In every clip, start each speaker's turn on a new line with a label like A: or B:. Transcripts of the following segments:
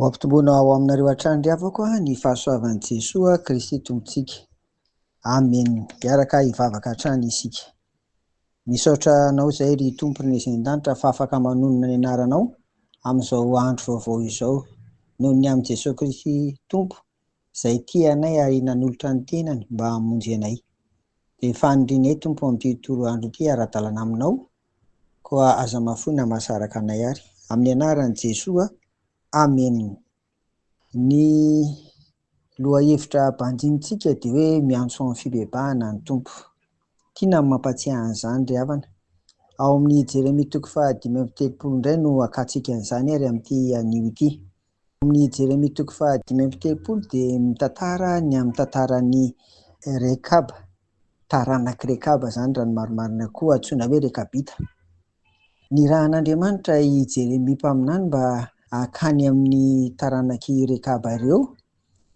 A: Ho ampitomboina ao aminareo hatrany ry havako ny fahasoavan'i Jesoa Kristy Tompontsika. Amen. Hiaraka hivavaka hatrany isika. Misaotra Anao izay ry Tompo ry Izay an-danitra fa afaka manonona ny anaranao amin'izao andro vaovao izao. Noho ny amin'i Jesoa Kristy Tompo izay tia anay ary nanolotra ny tenany mba hamonjy anay. Dia fanirianay Tompo amin'ity tontolo andro ity ara-dalana aminao, koa aza mahafoy na mahasaraka anay ary. Amin'ny anaran'i Jesoa. Amen. Ny lohahevitra banjinintsika dia hoe miantso amin'ny fibebahana ny Tompo. Tiana ny mampatsiahy an'izany ry havana. Ao amin'ny Jeremia toko faha-35 indray no hakantsika an'izany ary amin'ity anio ity. Ao amin'ny Jeremia toko faha-35 dia mitantara ny amin'ny tantaran'i Rekaba, taranak'i Rekaba izany raha ny marimarina koa antsoina hoe Rekabita. Nirahan'Andriamanitra i Jeremia mpaminany mba hankany amin'ny taranak'i Rekaba ireo,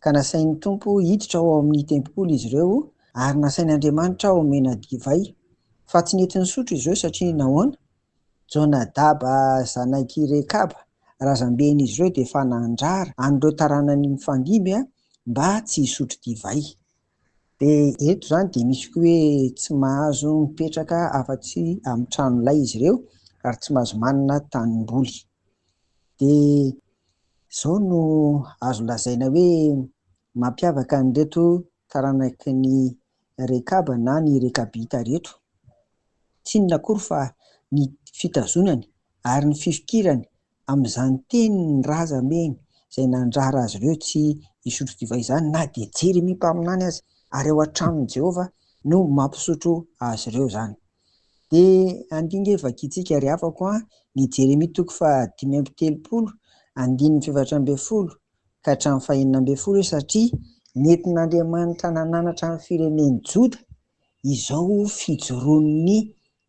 A: ka nasain'ny Tompo hiditra ao amin'ny tempoly izy ireo, ary nasain'Andriamanitra homena divay. Fa tsy nety nisotro izy ireo satria nahoana? Jonadaba zanak'i Rekaba, razamben'izy ireo dia efa nandrara an'ireo taranany mifandimby mba tsy hisotro divay. Dia eto izany dia misy koa hoe tsy mahazo mipetraka afa-tsy amin'ny tranolay izy ireo ary tsy mahazo manana tanimboly. Dia izao no azo lazaina hoe mampiavaka an'ireto taranaky ny Rekaba na ny Rekabita ireto. Tsy inona akory fa ny fitazonany ary ny fifikirany amin'izany tenin'ny razambeny izay nandrara azy ireo tsy hisotro divay izany na dia Jeremia mpaminany aza, ary ao an-tranon'i Jehovah no mampisotro azy ireo izany. Dia andeha ange vakintsika ry havako an, ny Jeremia toko faha-35, andininy faha-14 ka hatramin'ny faha-16 satria nentin'Andriamanitra nananatra ny firenen'i Joda izao fijoroan'ny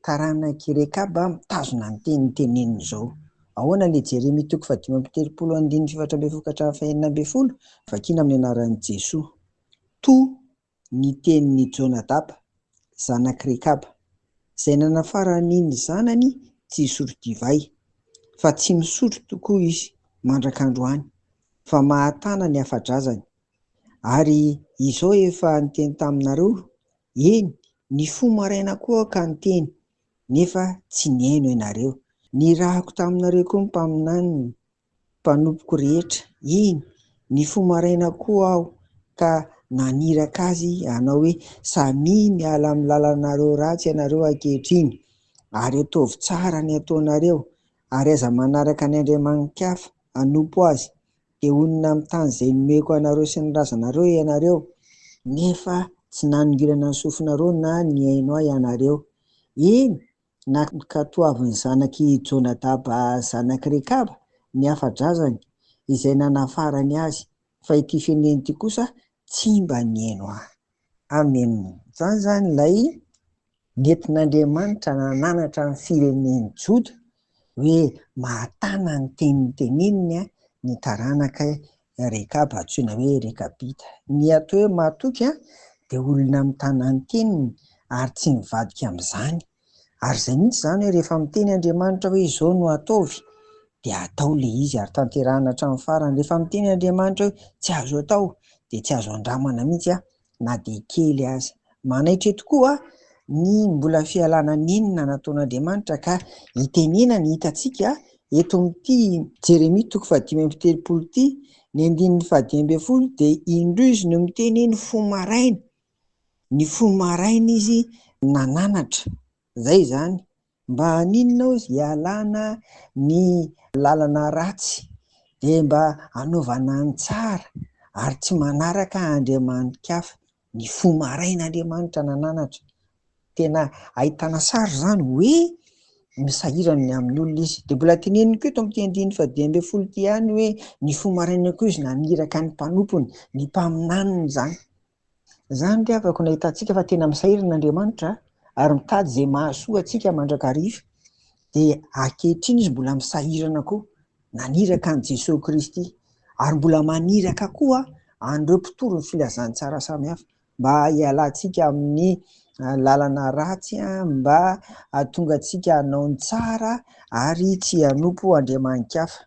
A: taranak'i Rekaba mitazona ny teny teneniny izao. Ahoana ilay Jeremia toko faha-35 andininy faha-14 ka hatramin'ny faha-16? Vakiana amin'ny anaran'i Jesoa. Toa ny tenin'i Jonadaba, zanak'i Rekaba, izay nanafarany ny zanany tsy hisotro divay, fa tsy misotro tokoa izy mandrak'androany, fa mahatana ny hafa-drazany. Ary izao efa niteny taminareo Eny, nifoha maraina koa aho ka niteny, nefa tsy nihaino ianareo. Nirahako taminareo koa ny mpaminaniny, mpanompoko rehetra. Eny, nifoha maraina koa aho ka naniraka azy hanao hoe, Samia miala amin'ny lalanareo ratsy ianareo ankehitriny, ary ataovy tsara ny ataonareo, ary aza manaraka ny andriamani-kafa hanompo azy, dia honina amin'ny tany izay nomeko anareo sy ny razanareo ianareo, nefa tsy nanongilana ny sofinareo na nihaino ahy ianareo. Eny, nankatoavin'ny zanak'i Jonadaba zanak'i Rekaba ny hafa-drazany, izay nanafarany azy, fa ity firenena ity kosa tsy mba nihaino ahy. Amen. Izany izany ilay nentin'Andriamanitra nananatra ny firenen'i Joda hoe mahatana ny teny noteneniny ny taranak'i Rekaba antsoina hoe Rekabita. Ny atao hoe mahatoky dia olona mitana ny teniny ary tsy mivadika amin'izany. Ary izay mihitsy izany hoe rehefa miteny Andriamanitra hoe izao no ataovy dia atao ilay izy ary tanterahina hatramin'ny farany. Rehefa miteny Andriamanitra hoe tsy azo atao dia tsy azo andramana mihitsy na dia kely aza. Manaitra eto koa ny mbola fialana nenina nataon'Andriamanitra ka itenenany hitantsika eto amin'ity Jeremia toko faha-35 ity, ny andininy faha-15 dia indroa izy no miteny hoe nifoha maraina, nifoha maraina izy nananatra. Izay izany. Mba haninona hozy hialana ny lalana ratsy dia mba hanaovana ny tsara ary tsy manaraka andriamani-kafa. Nifoha maraina Andriamanitra nananatra. Tena ahitana sary izany hoe misahirana ny amin'ny olona izy. Dia mbola teneniny koa eto amin'ity andininy faha-15 ity ihany hoe nifoha maraina koa izy naniraka ny mpanompony, ny mpaminaniny izany. Izany ry havako no ahitantsika fa tena misahirana Andriamanitra ary mitady izay mahasoa antsika mandrakariva. Dia ankehitriny izy mbola misahirana koa, naniraka an'i Jesoa Kristy ary mbola maniraka koa an'ireo mpitory ny filazantsara samihafa mba hialantsika amin'ny lalana ratsy, mba hahatonga antsika hanao ny tsara ary tsy hanompo andriamani-kafa.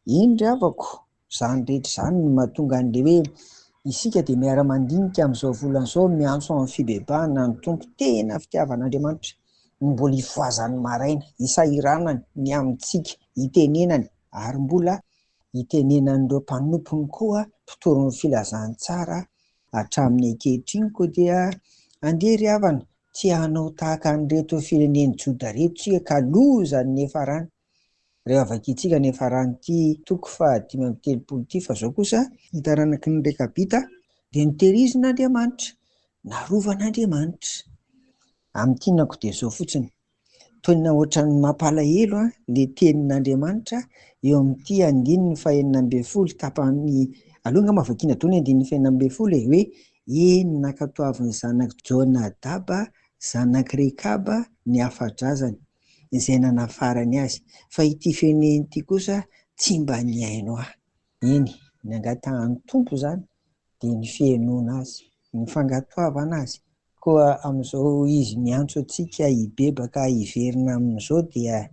A: Eny ry havako. Izany rehetra izany no mahatonga an'ilay hoe isika dia miara-mandinika amin'izao volana izao miantso amin'ny fibebahana ny Tompo. Tena fitiavan'Andriamanitra no mbola ifohazany maraina, isahiranany ny amintsika, itenenany ary mbola itenenan'ireo mpanompony koa mpitory ny filazantsara hatramin'ny ankehitriny. Koa dia andeha ry havana, tsy hanao tahaka an'ireto firenen'i Joda ireto isika ka loza ny niafarany. Rehefa vakintsika ny niafaran'ity toko faha-35 ity fa izao kosa, ny taranaky ny Rekabita dia notehirizin'Andriamanitra, narovan'Andriamanitra. Amin'ny tinako dia izao fotsiny, Tena ohatran'ny mampalahelo an, le tenin'Andriamanitra eo amin'ity andininy fahenina ambin'ny folo tapany, aleo angamba vakiana daholo ny andininy fahenina ambin'ny folo e, hoe eny nankatoavin'ny zanak'i Jonadaba zanak'i Rekaba ny hafa-drazany izay nanafarany azy, fa ity firenena ity kosa tsy mba nihaino ahy. Eny, ny angatahan'ny Tompo izany dia ny fihainoana azy, ny fankatoavana azy. Koa amin'izao izy miantso antsika hibebaka hiverina amin'izao dia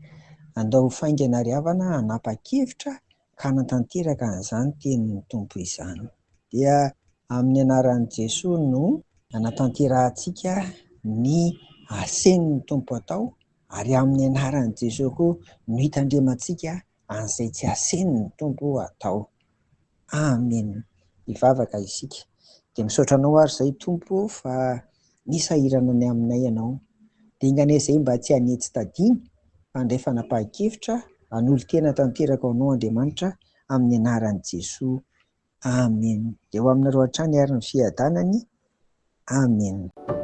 A: andao faingana ry havana hanapa-kevitra ka hanatanteraka an'izany tenin'ny Tompo izany. Dia amin'ny anaran'i Jesoa no hanatanterahantsika ny asen'ny Tompo atao ary amin'ny anaran'i Jesoa koa no hitandremantsika an'izay tsy asen'ny Tompo atao. Amen. Hivavaka isika. Dia misaotra anao ary izay Tompo ô fa nisahirana ny aminay ianao. Dia enga anie izay mba tsy hanetsy tadiny fa handray fanapahan-kevitra hanolo-tena tanteraka ho anao Andriamanitra amin'ny anaran'i Jesoa. Amen. Dia ho aminareo hatrany ary ny fiadanany. Amen.